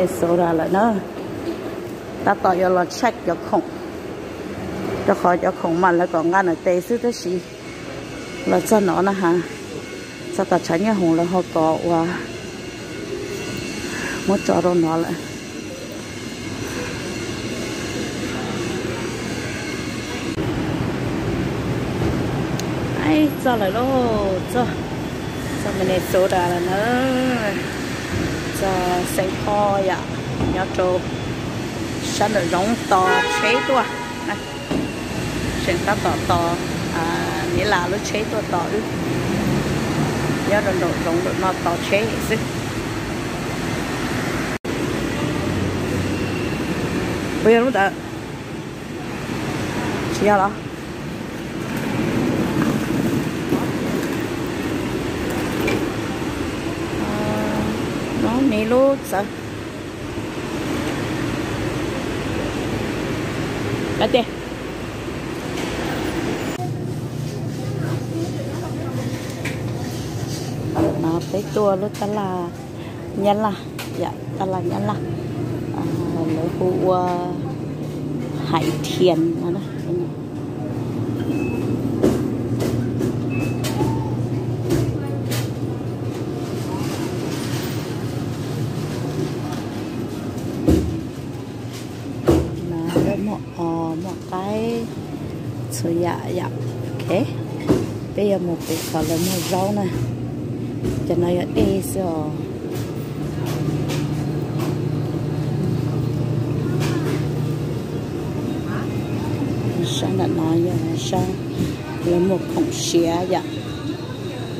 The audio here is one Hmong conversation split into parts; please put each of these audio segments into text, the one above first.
Soda lawm na. Tab tom yuav los check cov khoom, rau qhov cov khoom mas lawv kom nqa ntawm tes xwb, tab sis los txog no na has, txog tom tshav nyooj hoom lawv ho kom ua muab tso rau no lawm. Txog lawm lauj, txog, txog Minnesota lawm na. Txog Saint Paul yom, nyob rau sab nraum zoov tos tsheb tuaj. Tseem tab tom tos Niv Las lub tsheb tuaj tos wb. Nyob rau nraum zoov nraum no tos tsheb xwb. Puas yog lub ntawd? Tsis yog los? No me lub txawv. Ab tiag. No peb tuaj lub tab laj Nyab Laj, yom, tab laj Nyab Laj, lawv hu ua Haiv Thiam no. No lawv muaj os, muaj qaib, txhua yam yom. Ok, peb yuav mus pem qhov lawv muag zaub na. Cov no yog dej xwb os. Sab ntawm no yog sab lawv muag khoom siav yom.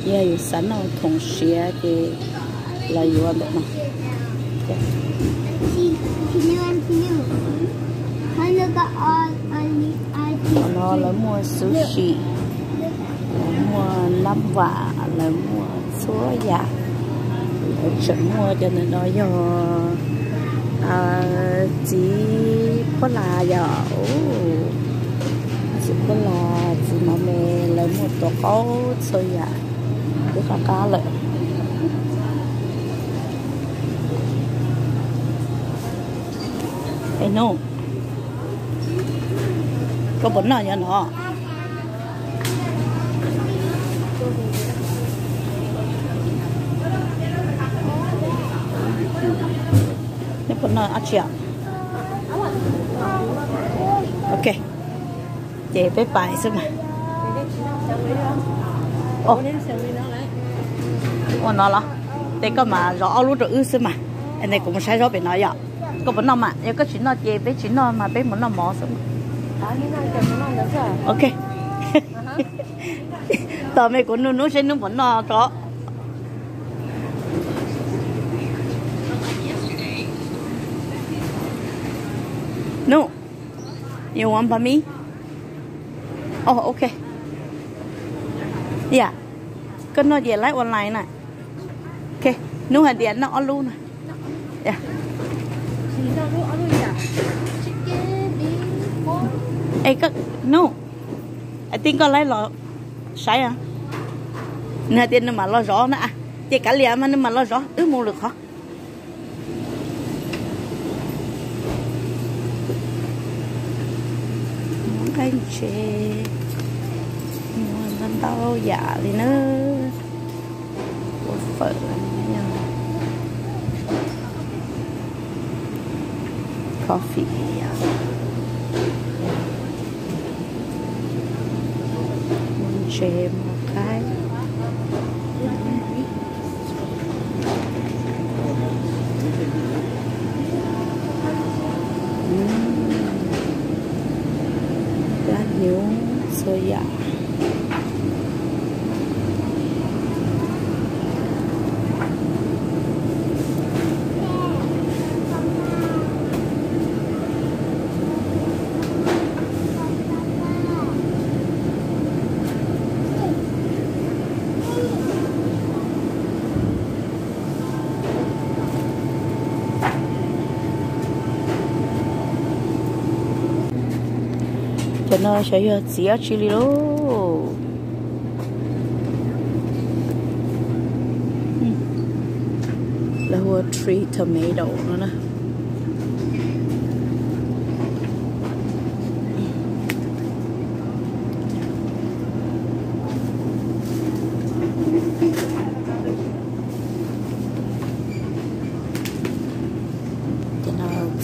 Yog yus xav noj khoom siav ces los yuav ntawm no. Qhov no lawv muaj sushi, lawv muaj nab vam, lawv muaj txhua yam. Lawv tseem muaj cov ntawm no yog txiv phuab las yom. Txiv phuab las, txiv mov me, lawv muaj tuav qaub txhua yam. Twb qab qab lawm. Es hnub, koj puas noj nyob no? Neb puas noj dab tsi? Ok, ces peb pais xwb mas. Ua no los? Ces koj mas zov ob lub rau wb xwb mas. Es kuv mus saib zaub pem no yom. Koj puas noj mas? Yog koj tsis noj ces peb tsis noj mas peb mus noj mov xwb. Ok. Tos me kuv nug hnub seb hnub puas noj tso. Hnub, you want banh mi? Oh, ok. Yam, koj noj ces laib online na. Ok, hnub hais tias noj ob lub na. Es hnub, hais tias koj laib los saib, nws hais tias nws mam los zov na. Ces kav liam mas nws mam los zov, wb mus lwm qhov. Muaj nqaij ntse, muaj ntau ntau yam li na. Ua fawm, coffee, muaj ntse muaj qaib. Plab hnyuv txhua yam. Cov no xyov yog txiv dab tsi li lauj. Lawv hu ua tree tomato no na.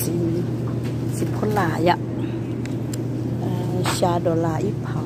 Txiv, txiv phuab lam yom, xya dollar ib phav.